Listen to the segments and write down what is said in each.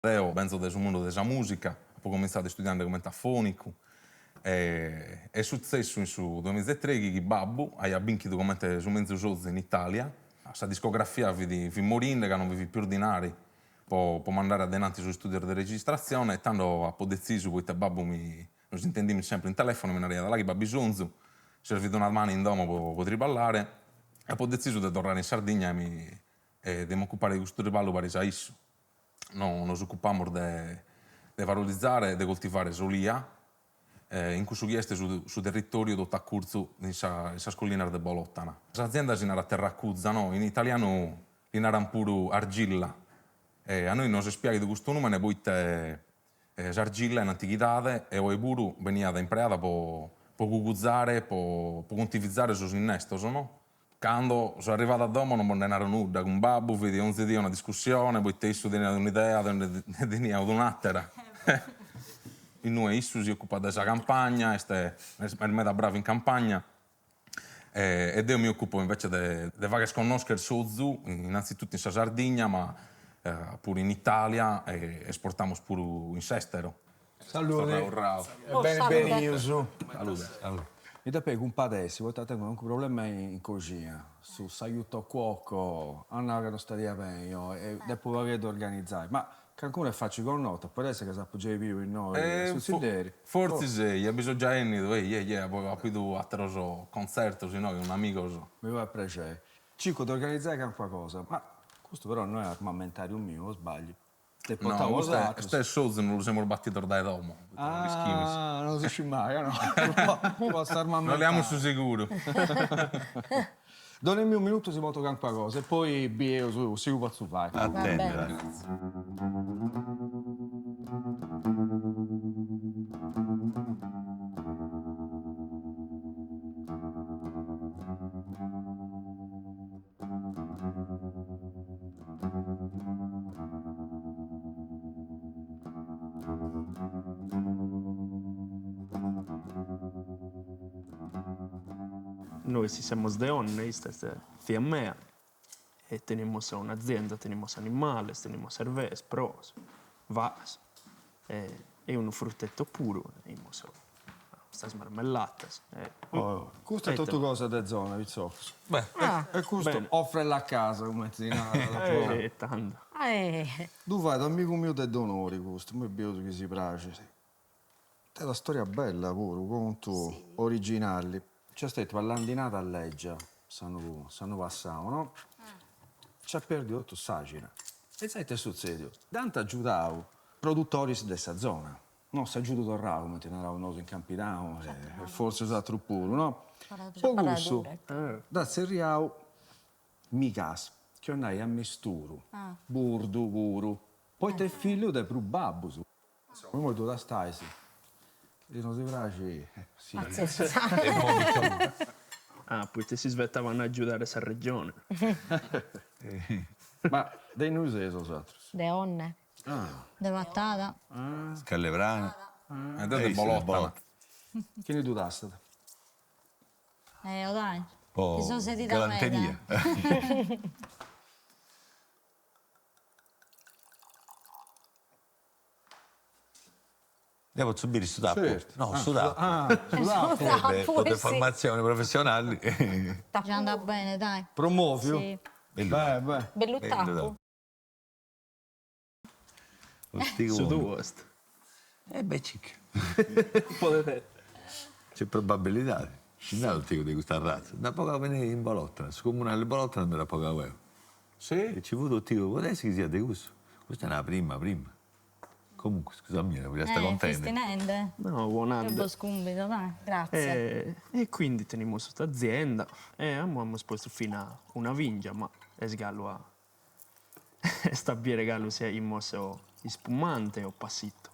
Deo benzo de su mundu de sa mùsica, apo comintzadu istudiende comente a fònicu e est sutzessu in su duemiza e trèighi chi babbu aiat bìnchidu comente su menzus ozu in Itàlia, sa discografia fit fit morinde ca non bi fit pius dinari po po mandare a denanti sos istùdios de registratzione e tando apo detzisu poite babbu mi nos intendimus sempre in telefono mi naraiat là chi b'at bisonzu, servit una manu in domo po po triballare e apo detzisu de torrare in Sardigna e mi e de m'ocupare de custu triballu paris a issu. No nos ocupamus de de valorizare e de coltivare s'olia in cussu chi est su su territòriu totu a curtzu in sa in sas collinas de Bolòtana. S'azienda si narat Terracuza no, in italianu li naran puru argilla e a nois nos est piaghidu custu nùmene poite s'argilla in antighidade e oe puru beniat impreada po po cuguzare po po contivizare sos innestos no Cando so arrivadu a domo non bos nde naro nudda, cun babbu fit onzi die una discussione poite issu teniat un'idea deo nde tenia un'atera. Inue issu si ocupat de sa campagna, est est meda bravu in campagna e deo mi ocupo invece de de fagher connoscher s'ozu innanzitutto in sa Sardigna ma puru in Italia e esportamus puru in s'estero. Saludi. E beni benius. Salude. Mi depei cumpadessi, poita tengu calincunu problema in coxina, su s'aiuto cuoco at nau ca no stadia beni oi e depu u' pagheddu organizai, ma calincunu est faci connota, podit essi ca s'apu giai biu innoi a su tzilleri. Fortzis eia, bi so giai 'ennidu, eia eia, apo 'idu ateros contzertos inoghe cun amigos. Mi fait prexeri. Circu de organizai calincuna cosa, ma custu però no est armamentariu miu, o sbagliu? No, custu est s'ozu, nos lu semus batidos dae domo, no l'ischimus. Ah, no si scit mai, no? No leamus su seguru. Donemi unu minutu si portu calincuna cosa e poi bieus si ddu potzu fai. Atenda. Nois semus de Onne, ista est tzia mea, e tenimus un'azienda, tenimus animales, tenimus ervees, proos, vacas e unu frutteto puru, tenimus Sas marmellatas. Custa est totu cosa de zona, pitzocos. E custu offrela a casa, cumenti si narat. E tando. Ddu fait amigu miu de Donori custu, immoi bieus chi si praxit. Tenit una storia bella puru, contu originali. Nc'est stetia una landinada lègia s'annu s'annu passau, no? Nc'at perdiu totu s'àxina. E sai ita est sutzediu? Dd'ant agiudau produtoris de sa zona. No, s'agiudu torrau, cumenti naraus nosu in Campidanu e fortzis atrus puru, no? Po cussu dd'at tzerriau Migas, chi 'olit nai ammisturu, burdu puru, poita est fillu de prus babbus. Immoi ddu tastais, chi no si praxit, si. Ah, poita si svetavan a agiudare sa regione. Ma de innui seis 'osatrus? De Onne. De Patada. Scalepranu. E deo de Bolotana. Chini ddu tastat? Eo dai. Po Mi so sedida meda. galanteria. Deo potzu biri su tapu? Certu. No, su tapu. Ah, su tapu. Eh beh, po deformatzioni professionali. Già andat bene, dai. Promoviu? Sì. Bellu. Beh, beh. Bellu tapu. Su tuo est. E beh cica. Podet esser. C'è probabilidadi. Nci nd'at ortigu de custa arratza. Nd'apo pogau fini in Bolotana, su comunali de Bolotana ndi dd'apo pogau eo. Si? E nci fut ortigu, podet essi chi siat de cussu. Custa est una prima prima. Comunque, scusami, fiasta contendi. Eh, festinende. No, buonande. Eo bos cumbido, dai. Gratzie. E quindi tenimus custa azienda e amus postu fina una vingia, ma est galu a Est a biere galu si aimus ispumante o passito,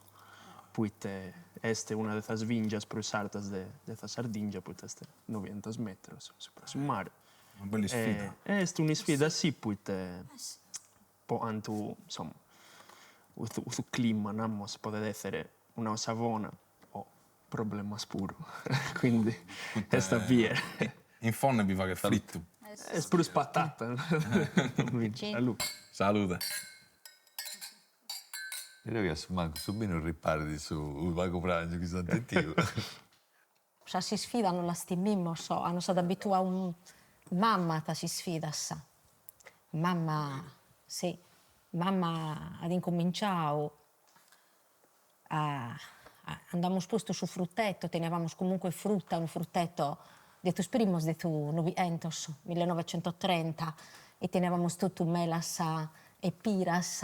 poite est una de sas vingias prus artas de sa Sardigna, poite est novientos metros supra su mare. Una bella isfida. Est un'isfida si, poite po cantu, insomma, su clima, namus, podet essere una cosa bona o problemas puru, quindi est a biere. In Fonne bi faghet frittu. Est prus patata. Salude. Salude. Creo chi a su mancu su binu riparit su pagu prangiu chi s'ant tentiu. Sas isfidas non las timimos, a nos at abituau mamma a sas isfidas. Mamma, si, mamma at incominciau a cando amus postu su frutteto, teniavamus comunque frutta, unu frutteto de sos primos de su noighentos, millenovecentotrenta, e teniavamus totu melas e piras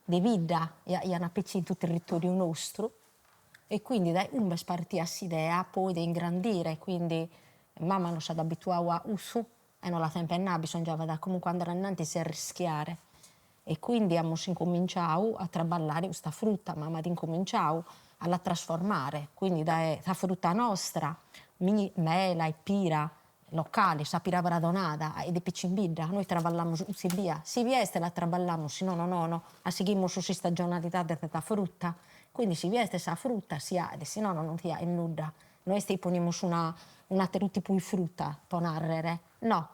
de bidda, ian petzi in su territoriu nostru, e quindi dae umbe est partia s'idea poi de ingrandire, quindi mama nos at abituau a cussu e nos l'at sempre nau, bisongiavat comunque andare innantis e arrischiare e quindi amus incominciau a traballare custa frutta, mama at incominciau a la trasformare, quindi dae sa frutta nostra, mela e pira locale, sa pira pradonada e de petzi in bidda, nois traballamus cussa ebbia, si bi est la traballamus, si nono nono, a sighimus s'istagionalidade de sa frutta, quindi si bi est sa frutta si 'aet, si nono non si 'aet nudda, no est chi ponimus una un'ateru tipu 'e frutta, po narrere, no,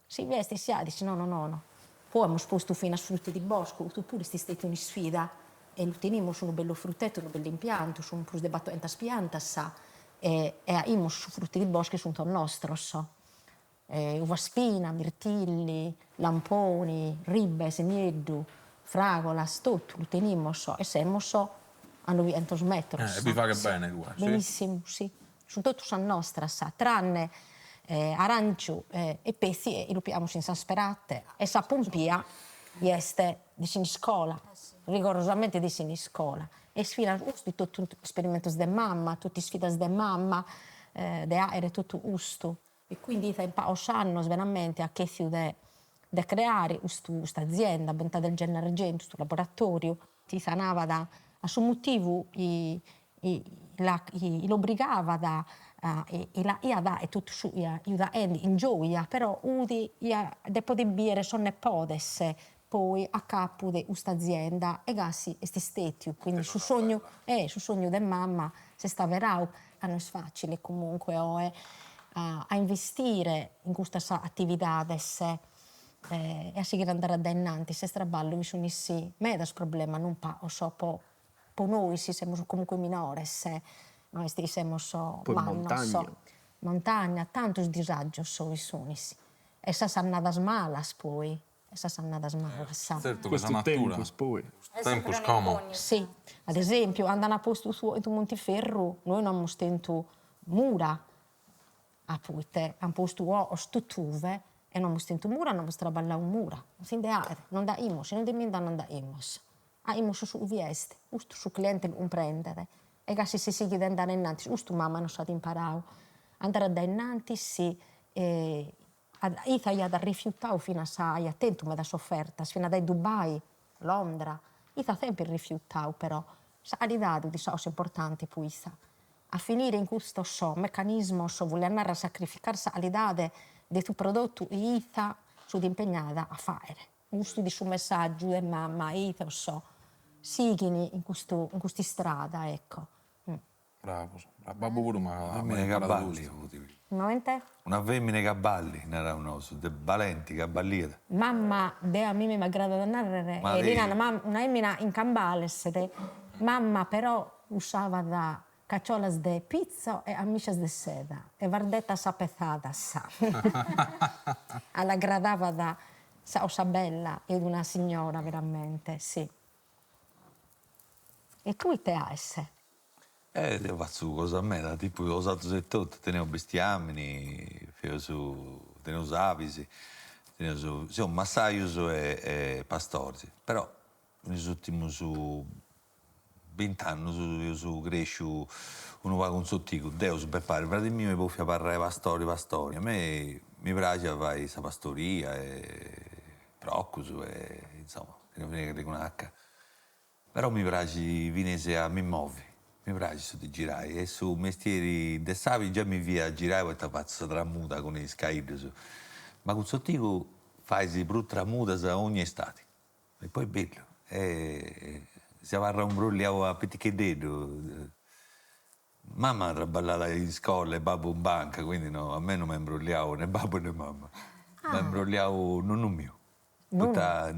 si bi est si 'aet, si nono nono. Poi amus postu finas frutti di bosco, custu puru est istètiu un'isfida e lu tenimus unu bellu fruttetu, unu bellu impiantu, sun prus de battoighentas piantas e e aimus su frutti di bosco chi sunt sos nostros, uva spina, mirtilli, lamponi, ribes, nieddu, fragolas, totu lu tenimus e semus a noighentos metros. E bi faghet bene cue, si. Benissimu, si. Sunt totu sas nostras, tranne aranciu e petzi e lu piamus in San Sperate e sa pompia est de Siniscola, rigorosamente de Siniscola. Est finas custu totu esperimentos de mamma, totu isfidas de mamma, de aere totu custu. E quindi ita in pagos annos veramente at chèfiu de de creare custu custa azienda Bontà del Gennargentu, custu laboratoriu. Issa nabat a su motivu chi chi l'obrigavat e la iat e totu su iat aende in gioia, però fut de poder biere sos nepodes poi a capu de custa azienda e gasi est istètiu, quindi su sognu su sognu de mamma s'est averau, ca no est facile comunque oe a investire in custas atividades e a sighire a andare a dae innantis, est traballu chi sunt medas problemas, non pagos po po nois si semus comunque minores, no est chi semus mannos. Montagna, tantos disagios bi sunt e sas annadas malas poi E sas annadas malas. Tzertu che sa natura. Custu tempus poi. Custu tempus como. Si, ad esempiu, cando an postu su in su Montiferru, nois no amus tentu mura, a poite an postu oos totuve e no amus tentu mura, no amus traballau mura, non si nde aet, non nd'aimus, si non nde b'at non nd'aimus. Aimus su chi est, custu su cliente lu cumprendet e gasi si sighit a andare innantis, custu mama nos at imparau, andare a dae innantis e Issa aiat rifiutau finas, aiat tentu medas ofertas, finas dae Dubai, Londra, issa at sempri rifiutau però, sa calidadi fut sa cosa importanti po issa. A finire in custos mecanismos boliat narrer a sacrificare sa calidade de su prodotu chi issa s'fut impegnada a faere. Custu fit su messaggiu de mama, issos sighin in custu in cust'istrada, ecco. Bravos. Babbu puru m'at imparadu custu. Comente? Una femina 'e caballi, naraus nosu, de balenti, caballiat. Mamma, deo a mimi m'agradat a narrer, e li nana mamma, una 'emina in cambales de mamma però usavat cacciolas de pizzo e amiscias de seda e vardettas apethadas. A l'agradavat sa 'osa bella 'e una signora veramente, si. E tui ite aes? Eh deu fatzu cosa meda, tipu 'osatrus etotu, teneus bestiamini, feus, teneus abis, teneus, seus massajus e pastoris, però in is urtimus bint'annus eus cresciu unu pagu in s'ortigu, deu su bepari, fradi miu est bofiu abarrai pastori pastori, a mei mi praxit a fai sa pastoria e procus e insoma, teneus finas calincuna 'aca Però mi praxit finas a mi movi, mi praxit su de girai e su mestieri de s'abi giai mi fiat girai poita fatzu sa tramuda cun is caiddus, ma cun s'ortigu fais prus tramudas ogna istadi e poi bellu e si abarrat imbrolliau a piticheddeddu. Mama traballat in iscola e babbu in banca, quindi no, a mei no m'at imbrolliau ne babbu ne mama, m'at imbrolliau nonnu miu, poita.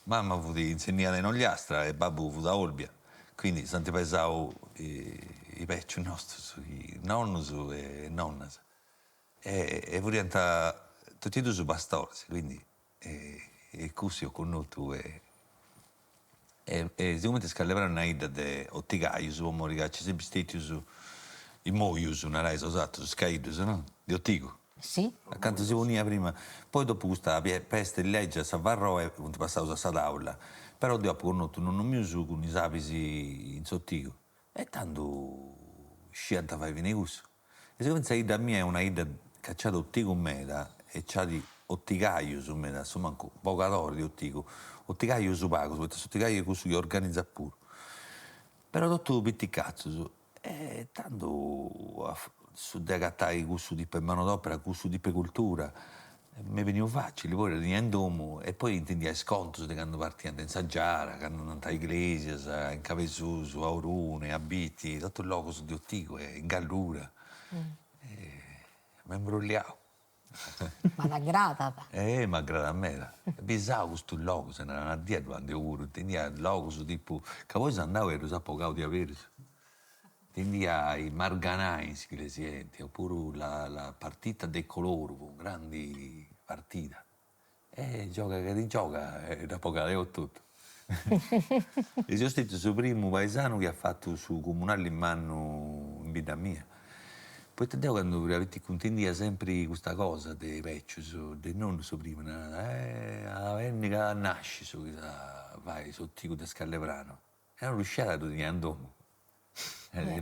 Mama fut insenniada in Ogliastra e babbu fut a Olbia, quindi s'ant pesau is becius nostus, is nonnus e nonnas, e furiant totu e dus pastores, quindi cussu eus connotu e e sigumenti Scalepranu est una 'idda de otigajus, po mori ca nc'est sempri stetius is mojus, narais 'osatrus, is caiddus, no, de otigu. Si. A cantu si poniat prima. Poi dopu custa peste legia, sa varroa, funt passaus a sa taula. Però deu apu connotu nonnus mius cun is abis in s'otigu e tandu sciant fai fin'e cussu. E sigumenti sa 'idda mia est una 'idda ca nc'at otigu meda e nc'at otigajus meda, a su mancu bogadoris de otigu, otigajus pagus, poita s'otigaju est cussu chi organizat puru, però totu piticatzus E tandu su de agatai cussu tipu 'e manodopera, cussu tipu 'e cultura, m'est beniu facili, poi dda tenia in domu e poi intendia is contus de candu partiant in sa Giara, candu andant a Iglesias, in Cabesusu, a Orune, a Bitti, totus logus de otigu e in Gallura e m'est imbrolliau. Ma t'agradat? Eh, m'agradat meda. Bisau custus logus, e una dì ddu andu puru, intendia logus tipu, ca poi seu andau e ddus apu 'ogau diaberus. Intendia i Marganai in s'Iglesienti, oppuru la la partita dei colori, fut una grandi partida. E gioga chi ti gioga e dd'apu 'ogada deu etotu. E seu stetiu su primu paesanu chi at fatu su comunali mannu in bidda mia, poita deu candu fia piticu intendia sempri custa cosa de i' becius, de nonnus prima, narant, eh at a benni ca nasci su chi s'at a fai s'otigu de Scalepranu E non ddu sciat ca ddu tenia in domu.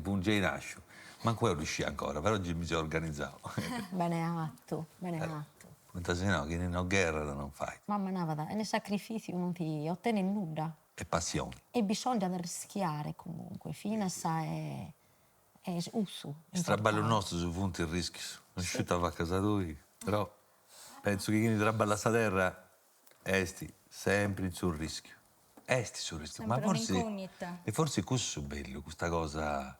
Fut giai nasciu. Mancu eo ddu scia ancora, però gei mi seu organizau. Bene 'atu, bene 'atu. Poita si no, chini no gherrat non fait. Mamma narat, chene sacrifìtziu non ti otenet nudda. E passioni. E bisòngiat arrischiare comunque, finas est cussu. Is traballus nostus funt rischius. Non sciu ita facas tui, però pentzu chi chini traballat sa terra Est sempri in su rischiu. Est su rischiu, ma forsi e forsi cussu su bellu, custa cosa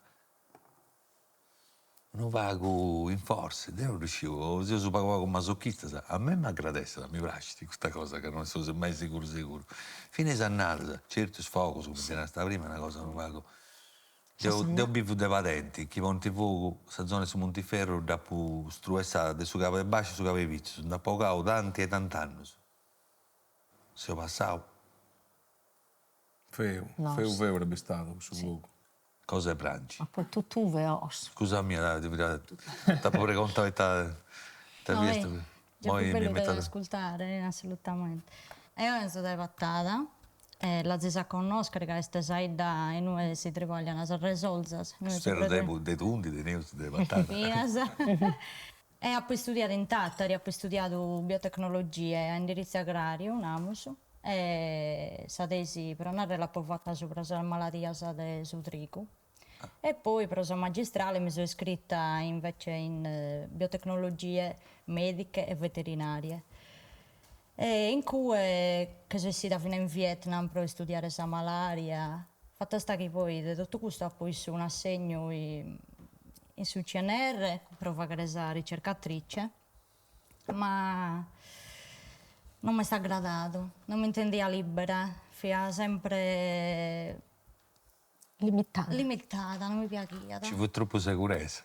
unu pagu in forse, deu non ddu sciu, o seus pagu pagu masochistas, a mei m'agradessat, mi praxit custa cosa ca non seus mai seguru seguru. Finas is annadas, certu is fogus, cumenti narasta prima, est una cosa unu pagu Deu deu bivu de padenti, chi ponint fogu, sa zona 'e su Montiferru dd'apu struessada de su cabu 'e basciu a su cabu 'e pitzus, nd'apu 'ogau tanti e tant'annus. Seu passau. Feu, feu feu est bistadu cussu fogu. Cosa 'e prangi. Ma poi totuve os. Scusa mia, t'apu pregontau ita ita fiast. Già fut bellu de ascurtare, assolutamente. Eo 'enzo dae Patada E l'azis a connòschere ca est sa 'idda in ue si tribaglian sas resolzas. Su ferru de de tundi teneus de Patada. Finas. E apo istudiadu in Tàtari, apo istudiadu biotecnologie a indiritzu agràriu, namus, e sa tesi, pro narrer, l'apo fata subra sas maladias de su trigu. E poi pro sa magistrale mi so iscrita invece in biotecnologie mediche e veterinarie. E in cue che so essida fina in Vietnam pro istudiare sa malaria. Fatto sta chi poi de totu custu apo 'issu un'assegnu in su CNR pro faghere sa ricercatrice, ma non m'est agradadu, non m'intendia libera, fia sempre Limitada. Limitada, non mi piaghiat. Ci fut tropu seguresa.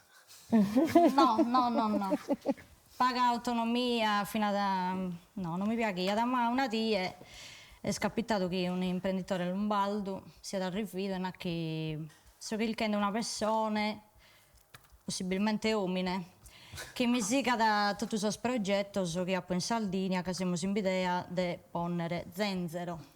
No, no, no, no. Paga autonomia, finas, no, non mi piaghiat, ma una die est capitadu chi un'imprenditore lumbardu siat arrividu e nachi so chirchende una pessone, possibilmente omine, chi mi sigat totu sos progetos chi apo in Sardigna ca semus in bidea de ponnere zenzero.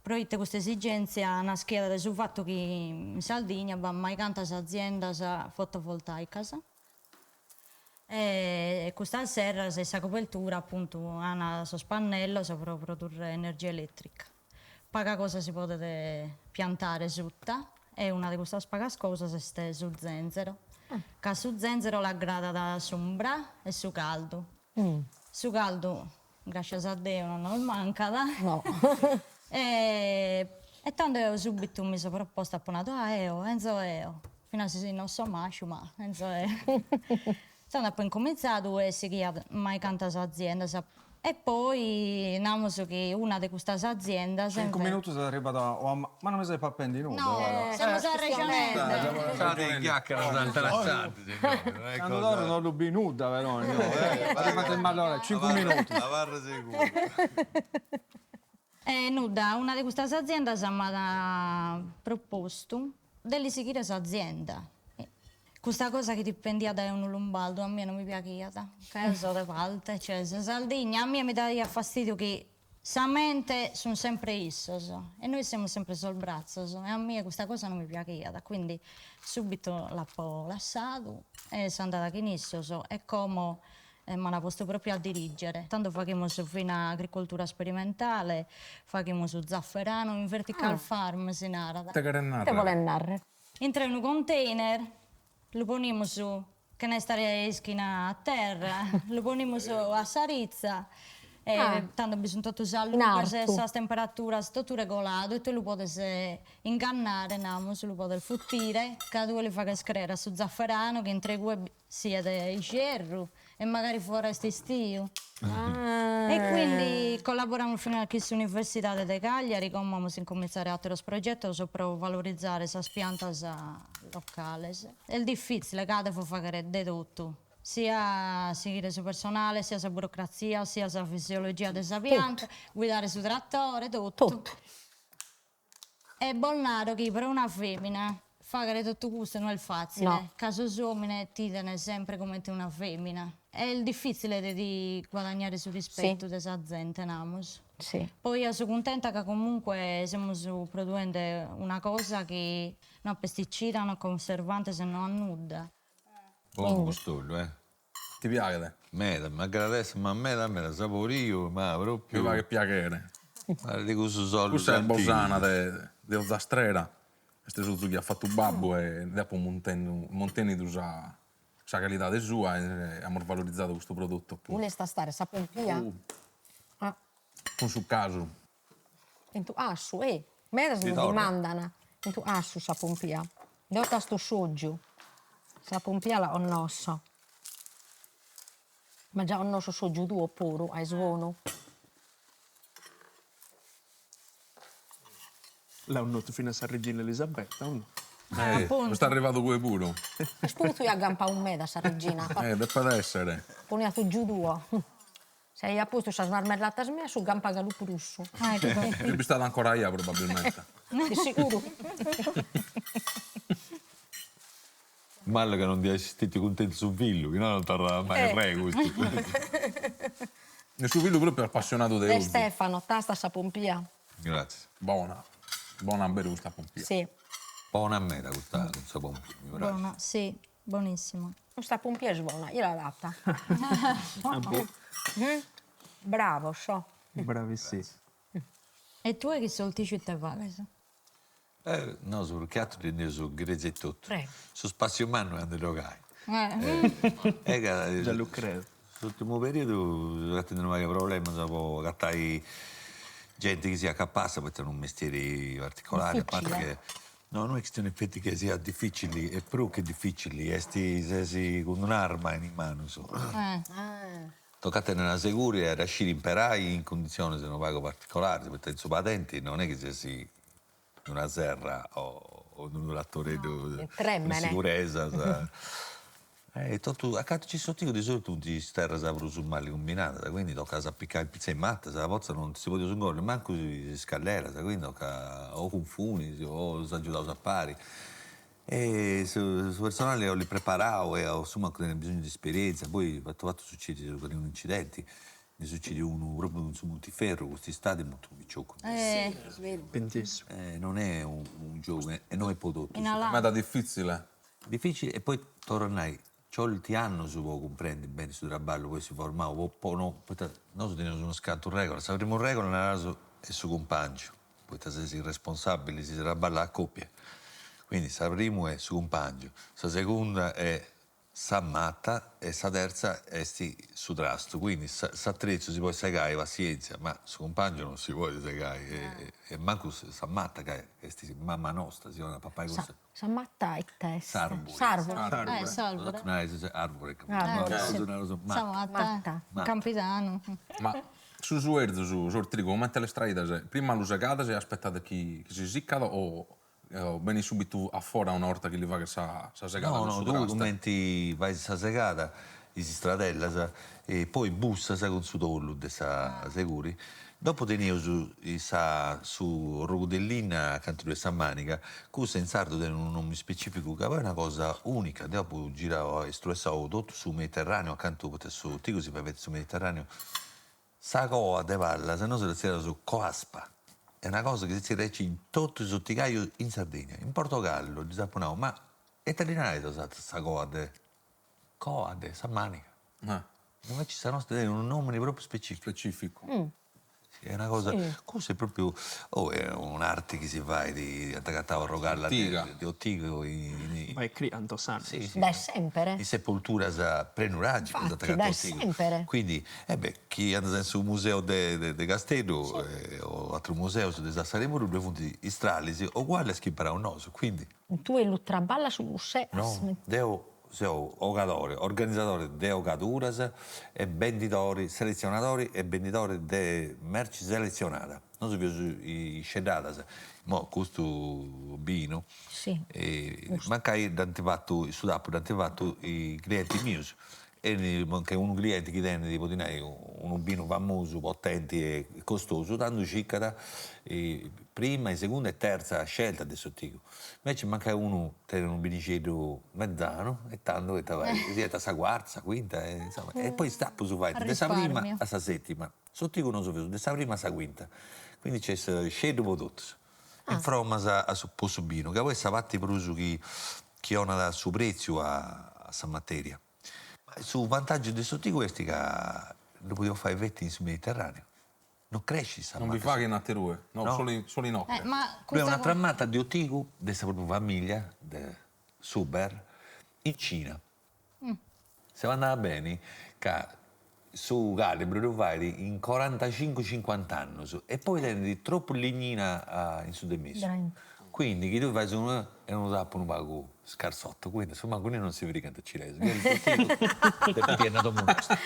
Proite custa esigèntzia naschiat dae su fatu chi in Sardigna b'at maicantas aziendas fotovoltàicas e custas serras in sa cobertura apuntu an sos pannellos pro produrre energia elètrica. Paga cosa si podet piantare suta e una de custas pagas cosas est su zènzero, ca su zènzero l'agradat s'umbra e su caldu. Su caldu Grascias a Deu non nos mancat. No. E tando eo subitu mi so proposta, apo nadu, ah eo, 'enzo eo, finas si non so masciu, ma 'enzo eo. Tando apo incomintzadu e sighia maicantas aziendas. E poi namus chi una de custas aziendas. Cincu minutus est arribada o a ma non mi seis papendi nudda. No, semus arrexonende. Sa de chiacchieras interessantis innoi, non est Candu torru non ddu biu nudda però innoi, arribat in malora, cincu minutus. Abarra seguru. E nudda, una de custas aziendas m'at propostu de li sighire s'azienda. Custa cosa chi dipendiat dae unu lumbaldu a mie non mi piaghiat, ca eo so de parte, cioè sa Sardigna a mie mi daiat fastidiu chi sa mente sun sempre issos e nois semus sempre sos bratzos e a mie custa cosa non mi piaghiat, quindi subito l'apo lassadu e so andada chin issos e como m'an postu propriu a dirigere. Tando faghimus fina agricoltura sperimentale, faghimus zafferanu in vertical farm si narat. Ite cheret narrer? Ite bolet narrer? Intre unu container lu ponimus chena istare ischina a terra, lu ponimus a sa ritza e tando bi sunt totu sas lughes e sas temperaturas, totu regoladu e tue lu podes ingannare, namus, lu podes futire, ca tue li faghes crere a su zafferanu chi intre cue siet ijerru e magari fora est istiu. E quindi collaboramus finas chin s'Universidade de Cagliari, como amus incomintzare ateros progetos pro valorizare sas piantas locales. Est difitzile ca devo faghere de totu, sia sighire su personale, sia sa burocratzia, sia sa fisiologia de sa pianta, guidare su trattore, totu. E bos naro chi pro una femina faghere totu custu no est fatzile, ca sos omines t'iden sempre comente una femina. Est difitzile de ti guadagnare su rispetu de sa zente, namus. Poi eo so cuntenta ca comunque semus produende una cosa chi no at pesticida, no at conservantes e no at nudda. Bonu cust'ollu, eh. Ti piaghet? Meda, m'aggradesset, ma meda meda, saboriu, ma propriu. Mi faghet piaghere. Paret cussos ollus Cussa est bosana de de Ozastrera, est s'ozu chi at fatu babbu e deo apo muntennu mantennidu sa sa calidade sua e amus valorizadu custu prodottu appuntu. Boles tastare sa pompia? Cun su casu. Intu assu, eh, medas mi dimandan, intu assu sa pompia. Deo tasto s'ògiu, sa pompia la connosso. Ma già connosso s'ògiu tuo puru, ca est bonu. L'at connotu finas sa regina Elisabetta, o no? Eh, est arrivadu cue puru. Est puru tui at campadu meda sa regina. Eh, depet essere. Poniat ògiu tuo. Si aiat postu sas marmellatas mias su campat galu prus. Fit bistada ancora 'ia probabilmente. De siguru. Malu ca non diat essi stetiu cuntentu su fillu, chi no non torrat mai re custu. E su fillu propriu apassionadu de ozu. Stefano, tasta sa pompia. Gratzias. Bona, bona aberu custa pompia. Si. Bona meda custa custa pompia, mi praxit. Bona, si. Bonissima. Custa pompia est bona, io l'adatta. Bravos. Bravissimi. E tue chin s'ortixu ite faghes? Eh, nosu prus che atru tendeus grezzi e totu. Su spassiu mannu est a ndi dd'ogai. Eh. Ca Già lu credo. S'urtimu periodu seus tenendu unu pagu 'e problemas po agatai genti chi siat capassa, poita est unu mestieri particolari, a parti che No, no est chistioni feti chi siat dificili, est prus che dificili, est ses cun un'arma in is manus. Tocat a tenni una segura e a dda sciri imperai in cunditzionis unu pagu particolaris, poita in su padenti non est chi ses in una serra o in unu tratoreddu cun siguresa E totu, a cantu nci s'ortigu de solitu funt is terras prus mali cumbinadas, quindi tocat a s'apicai in pitzu 'e is matas, a bortas non si podeus ingolli mancu is scalleras, quindi tocat o cun funis o s'agiudaus a pari. E su su personali 'olit preparau e a su mancu tenit bisongiu de esperienza, poi fatu fatu sucedit calincunu incidenti, ndi sucedit unu propriu in su Montiferru cust'istadi mortu unu piciocu. Non est unu giogu e no est po totus. Meda difitzile Dificili e poi torru a nai, nci 'olint annus po cumprendi beni su traballu, po essi formau, po po no, poita nosu teneus unas cantu regulas, sa primu regula naraus est su cumpangiu, poita ses responsabili si traballat a copia, quindi sa primu est su cumpangiu, sa segunda est. Sa mata e sa terza est su trastu, quindi s'atretzu si podit segai, passienzia, ma su cumpangiu non si podit segai e mancu sa mata ca est mama nosta, si 'onat a papai cussa. Sa mata ita est? S'arbure. S'arbure. S'arbure. Arbure. Sa mata, Campidanu. Ma su suerzu, su s'ortrigu, comente l'estraides? Prima lu segades e aspetades chi si siccat o benit subitu a fora una 'orta chi li faghes sa segada cun su traste? No, no, tui cumenti fais sa segada, is istradellas, e poi bussas cun su tollu de sa seguri, dopu teneus sa su orrogu de linna acantu ddoi est sa maniga, cussa in sardu tenit unu nomini specificu ca poi est una cosa unica, deu apu girau e struessau totu su Mediterraneu acantu, poita s'ortigu si fait feti in su Mediterraneu, Sa coa de pallas nosu dda tzerriaus coaspa, est una cosa chi si tzerriat aici in totu is ortigajus in Sardigna, in Portogallu ddis apu nau, ma ita ddi narais 'osatrus sa coa de, coa de sa maniga, inveci sa nosta tenit unu nomini propriu specificu. Specificu. Est una cosa, cussa est propriu, oh est un'arti chi si fait, ant agatau arrogallas de ortigu in. Bai criant s'annu. Dae sempere. In sepolturas prenuragicas ant agatau ortigu. Quindi, e beh, chi andas in su museu de de Casteddu o aterus museus de Sassari puru ddoi funt is tralis ugualis a is chi imparaus nosu, quindi. Tue lu traballas su museu? No, deu seu 'ogadori, organizadori de 'ogaduras e bendidori, seletzionadori e bendidori de merci seletzionada. Nosu feus isceddadas, imoi custu binu, mancai dd'ant fatu, su tapu dd'ant fatu is clientis mius E mancai unu clienti chi tenit, po ti nai, unu binu famosu, potenti e costosu, tandu circat prima e segunda e terza scelta de s'ortigu. Inveci mancai unu tenit unu binixeddu mezzanu e tandu ita fait, si 'etat sa cuarta, sa cuinta e insoma. E poi is tapus faint de sa prima a sa settima, s'ortigu nosu feus de sa prima a sa cuinta, quindi nc'est sceddu po totus. In fromas a su po su binu, ca poi est sa parti prus chi chi 'onat su pretziu a sa materia. Ma su vantaggiu de s'ortigu est ca ddu podiaus fai feti in su Mediterraneu, non crescit sa mata. Non bi faghet in aterue, no, solu solu inoghe. Ddu est un'atra mata de ortigu de sa propriu familia de suber in Cina. Seu andada beni ca su calibru ddu fait in corantacincu cincuant'annus e poi tenit tropu lignina in su de mesu, quindi chi tui fais unu est unu tapu unu pagu scarsottu, quindi a su mancu innoi non si frigant cinesus, depit essi a domu nostra.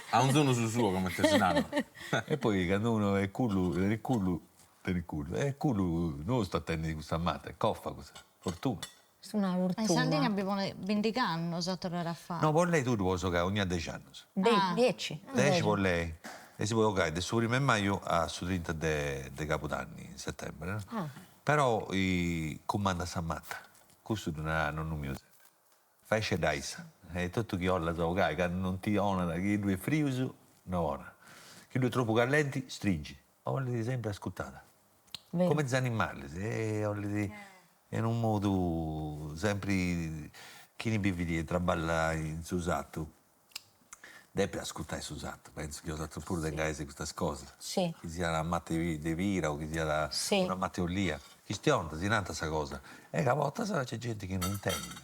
A onzunu su suo, comente si narat. E poi candu unu est cullu, tenit cullu, tenit cullu, e cullu nostu a tenni custa mata, est coffa custa, fortuna. Est una fortuna. In Sardigna bi ponet bindigh'annos a torrare a fai. No, po lei tui ddu podis 'ogai ogna dex'annus. Dieci. Dexi po lei. E si podit 'ogai de su primu 'e maju a su trinta de de cabudanni, in settembre, no? Però cumandat sa mata, cussu ddu narat nonnu miu sempri. Fai sceddai issa, e totu chi 'ollas 'ogai, candu non ti 'onat, chi ddu est frius, no 'onat, chi ddu est tropu callenti, stringit, 'olit sempri ascurtada. Come is animalis, e 'olit in unu modu sempri chini bivit e traballat in su satu depit ascurtai su satu, pentzu chi 'osatrus puru tengais custas cosas, chi siat una mata de pira o chi siat una mata 'e olia, chistionant, si nant sa cosa, e ca a bortas nc'est genti chi no intendit.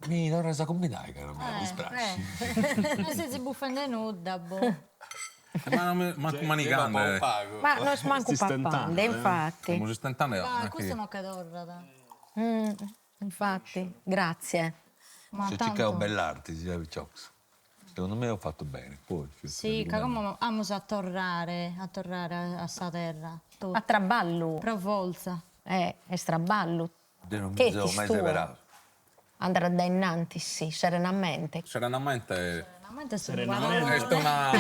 Mi torras a cumbidai ca non mi dispraxit. Non sezis bufende nudda, boh. Ma mancu manigande. Ma no est mancu papande, infatti. Semus istentande. Ma custu no che torrat. Infatti, grazie. Seu circau bell'arti, sia piciocus. Segundu mei apu fatu beni, poi. Si, ca como amus a torrare, a torrare a sa terra. A traballu. Pro fortza. Est traballu. Deu non mi seu mai seberau. Andare a dae innantis serenamente. Serenamente. Serenamente est una.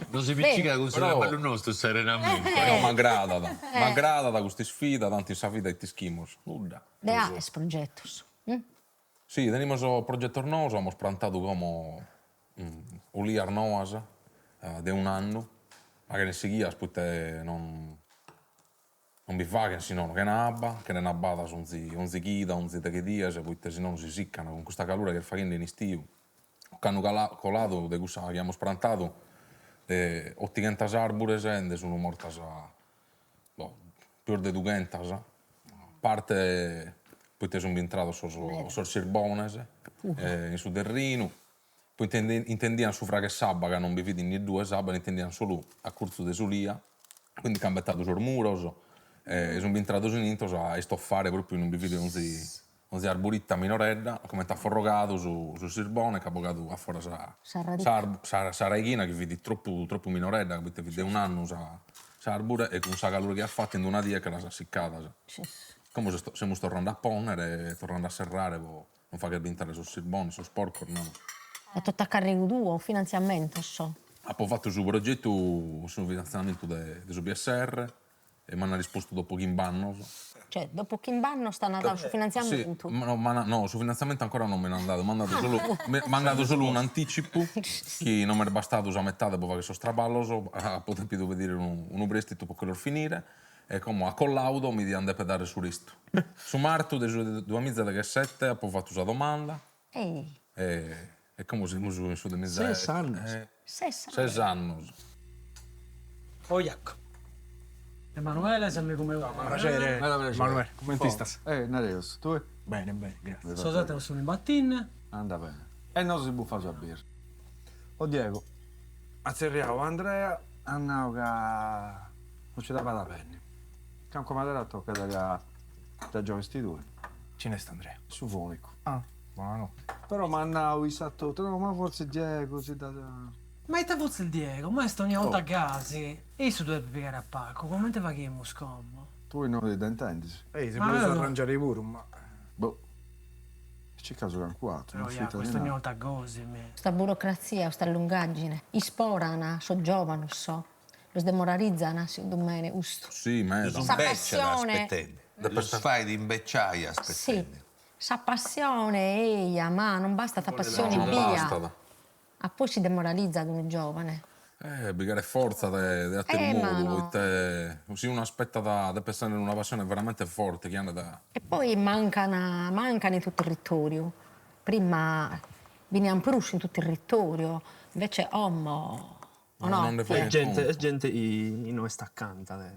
Non si piccicat cun su traballu nostru serenamente. Però m'agradat, m'agradat custa isfida, tantu in sa vida ite ischimus, nudda. De aes progetos. Si, tenimus progetos noos, amus prantadu como olias noas de un'annu, ma cheren sighias proite non Non bi faghen si nono chena abba, cheren abbadas onzi onzi chida, onzi deghe dies, proite si nono si siccan cun custa calura chi est faghende in istiu. Ocannu coladu de cussa chi amus prantadu otighentas arbures nde sun mortas boh pius de dughentas, parte. poite sunt bintrados sos sos sirbones in su terrinu, poite intendian su fragu 'e s'abba ca non bi fit niddue s'abba, l'intendian solu a curtzu de s'ulia, quindi ch'an betadu sos muros e sunt bintrados in intro a istofare propriu non bi fit onzi onzi arburita minoredda, comente at forrogadu su su sirbone ch'at bogadu a fora sa sa sa raighina chi fit tropu tropu minoredda, poite fit de un'annu sa s'arbure e cun sa calura chi at fatu in una die che las at siccadas. Como semus torrende a ponnere e torrende a serrare po non fagher bintrare sos sirbones, sos porcos, namus. Est totu a carrigu tuo, finantziamentos? Apo fatu su progetu cun su finantziamentu de su PSR e m'an rispostu dopo chimb'annos. Cioè, dopo chimb'annos t'an dadu su finantziamentu? Sì, no, m'an no, su finantziamentu ancora non mi l'an dadu, m'an dadu solu m'an dadu solu un'anticipu chi non m'est bastadu sa metade po fagher sos traballos, apo depidu pedire unu unu prestitu po che los finire e como a collaudo mi dian deper dare su restu. Su martu de su duamiza e deghessete apo fatu sa domanda e como semus in su duamiza e Ses annos. Ses annos. Oh Jaco. Emanuele s'amigu meu. Pragere. Meda pragere. Emanuele, comente istas? Eh, nareus, tue? Bene, bene, grazie. Sos ateros sun batinde. Anda bene. E nosu si bufaus sa birra. O Diego, at tzerriau Andrea, at nau ca non ci dda fait a benni. Calincuna manera tocat ca dda gioghist tui. Chini est Andrea? Su fonicu. Ah, bonanotti. Però m'at nau issa etotu, no, ma fortzis Diego si dda. Ma ite fortzis Diego, ma est ogni 'olta gasi. Issu depet pigare a palcu, comente faghimus como? Tui no dda intendis? Ehi, si podeus arrangiare puru, ma. Boh. Circaus calincunu aturu, no fiat est ogni 'olta gosi, mi. Custa burocratzia, custa lungaggine, isporan sos giovanos, los demoralizan, segundu mene, custu. Si, meda. Sa passione. Los fait imbecciai aspettende. Si, sa passione eia, ma non bastat passione ebbia. A poi si demoralizat unu giovane. Eh, bi cheret fortza de de ateru modu, poite si unu aspettat depet tenner una passione veramente forte chi andat. E poi mancan mancan in su territoriu, prima benian prus in su territoriu, invece como o no? Non nde faghen Est gente est gente chi no est acanta de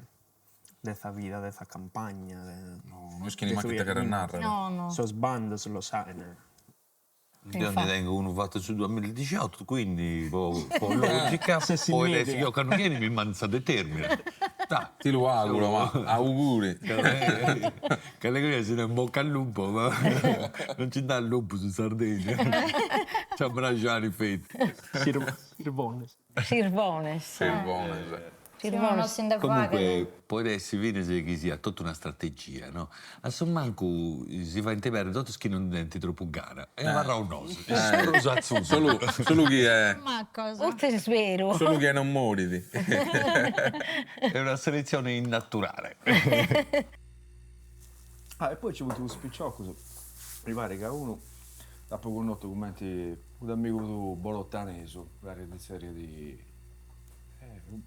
de sa vida de sa campagna de. No, no ischin mancu ite cheret narrer. No no. Sos bandos los 'aen. Deo ndi tengu unu fatu in su duamilladixiotu, quindi po logica poit essi chi ocannu chi 'enit mi mandit sa determina. Ti lu auguro, ma auguri. Che allegria si no in bocca al lupo, ma non nci nd'at lupus in Sardegna, nci at braxani feti. Sirbones. Sirbones. Sirbones. Sirbones. Comunque poit essi finas chi siat totu una strategia, no? A su mancu si faint perdi totus chi non tenint tropu gana e abarraus nosu, is prus atzudu. Solu solu chie. Maccos. Custu est beru. Solu chie non morit. Est una selezione naturale. Ah e poi nci funt cussus piciocus, mi parit ca unu L'apo connotu cumenti unu amigu tuu bolotanesu, parit chi zerriat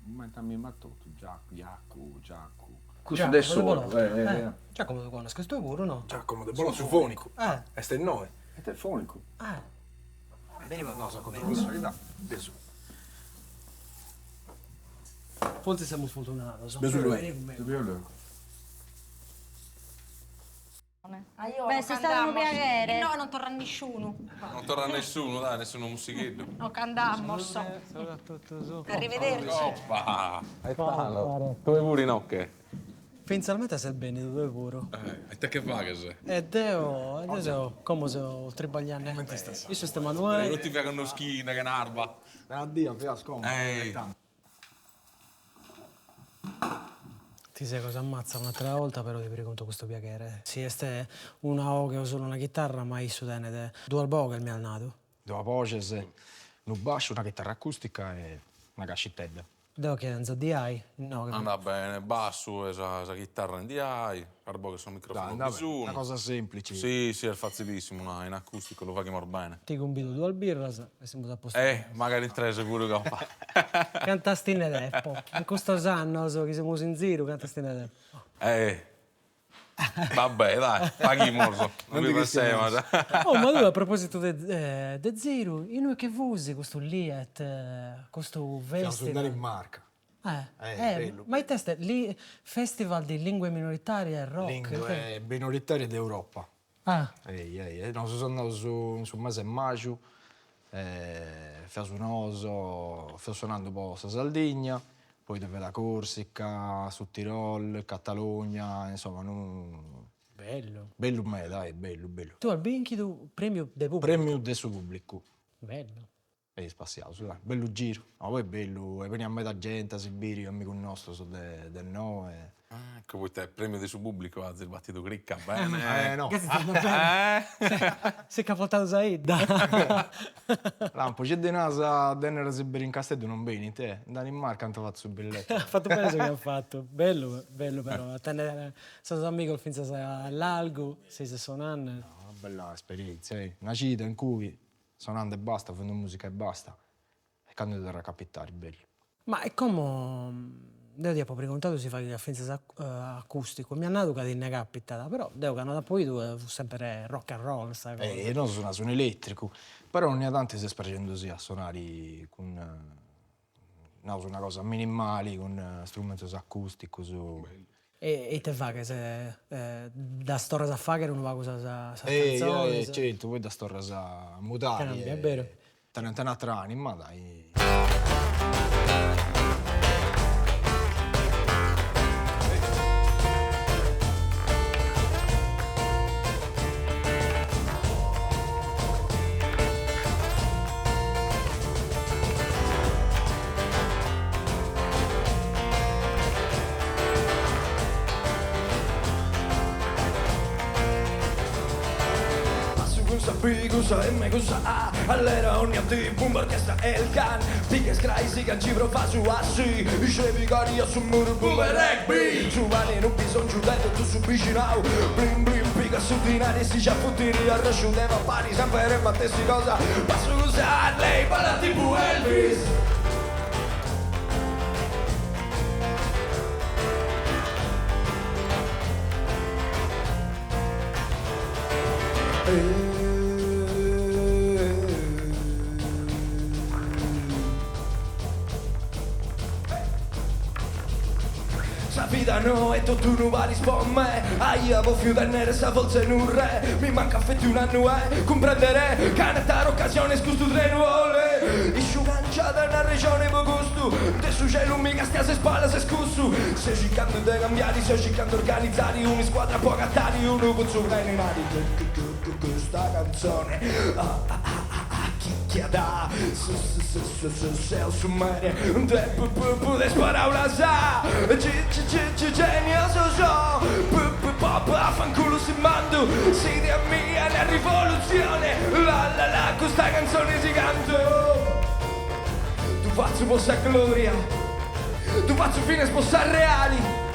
cumenti a mimma etotu, Giacu, Jacu, Giacu. Cussu de su eh. Giacomo ddu connosches tue puru, no? Giacomo de Bologna, su fonicu. Est innoi. Est fonicu. Beni No, sa controversalità de su. Fortzis semus fortunados. De su luegu. Beh, est istadu unu piaghere. Inoghe non torrat nisciunu. Non torrat nessunu, dai, nessunu mussigheddu. No ch'andamos. Arrivederci. Oppa! Tue puru inoche? Fintzalmente ses bennidu tue puru. Eh, ite che faghes? E deo, deo seo, como seo tribagliende. Comente istas? Issu est Emanuele. Non ti fia connoschinde, chenarba. Addio, fias como. Ti sego sa matza un'atera 'olta però ti pregunto custu piaghere. Si est una 'oghe o solu una chitarra ma issu tenet duas boghes mi as nadu. Duas boxes, unu basciu, una chitarra acustica e una cascitedda. Deo chentza DI inoghe. Andat bene, bassu e sa chitarra in DI, sas boghes sos microfonos bi sun. Una cosa semplici. Si, si, est fatzilissimu, in acusticu lu faghimus bene. Ti cumbido duas birras e semus a postu. Eh, magari tres puru como. Cantas ti nde depo? In custos annos chi semus in ziru, cantas ti nde depo? Eh, va bè, dai, faghimus, non bi pensemus. Oh, ma tue a propositu de de ziru, inue che fusi custu Liet, custu festival? Fiaus in Danimarca. Eh, eh, ma ite est? Festival di lingue minoritarie e rock? Lingue minoritarie d'Europa. Ah. Ehi, ehi, nosu seus andaus in su mese 'e maju, fiaus nosu, fiaus sonandu po sa Sardigna, poi ddu fiat Corsica, su Tirol, Catalogna, insoma unu Bellu. Bellu meda, eh, bellu bellu. Tue as bìnchidu prèmiu de pùblicu. Prèmiu de su pùblicu. Bellu. E ispassiaus, dai, bellu giru. Ma poi bellu, e beniat meda genti a si biri, amigus nostus de de innoe. Ah, ecco poita premiu de su pubblicu azis batidu crica bene. Eh no. S'est capotada sa 'idda. Lampu, si ddi nas de 'ennere a si biri in Casteddu non benint, eh. In Danimarca ant fatu su billetu. At fatu bene su chi at fatu. Bellu, bellu però, a tenner sos amigos fintzas a largu, si ses sonande. Una bella esperientzia, eh. Una cida in cui Sonande e basta, fendu musica e basta, e candu ti torrat a capitari, bellu. Ma e como, deo ti apo preguntadu si faghiat fintzas acusticu e mi at nadu ca ti nde capitat, però deo cando t'apo 'idu fut sempre rock and roll sa cosa. Eh, nosu sonaus in elettricu, però 'onnia tanti s'est praxendusì a sonari cun, naus una cosa minimali, cun strumentus acusticus. E ite faghes? Ddas torras a fagher unu pagu sas cantzones? Eh, certu, poi ddas torras a mudai. Cambia, è beru. Tenent un'atera anima, dai. Passu cun sa B, cun sa M, cun sa A Allera ogna dì, bumba orchestra Elkann Piga is crais ca nci provasu a si Iscevi a su muru bube rugby Su pani unu bisongiu de totu su bixinau Blin blin piga su dinari e si già futtiri Arrosciu de papari sempere matessi cosa Passu cun sa Harley balla tipu Elvis. Sa vida no est totu unu paris po me Aia bofiu tennere sa fortza 'e unu re Mi mancat feti un'annu 'e cumprendere Ca in ateras ocasiones custu trenu 'olet Isciu ca nc'at una rexone po custu De su celu mi castias is palas est cussu Seu circandu de cambiari seu circandu organizari Un'iscuadra po agatari unu putzu prenu 'e dinari Custa cantzone ah ah ah ah chi chi at Seu su mere de p p p de is paraulas G g g g genioso so p p pop afanculu si mandu S'idea mia una rivoluzione La la la custa canzone si cantu Ddu fatzu po sa gloria Ddu fatzu finas po s'arreali.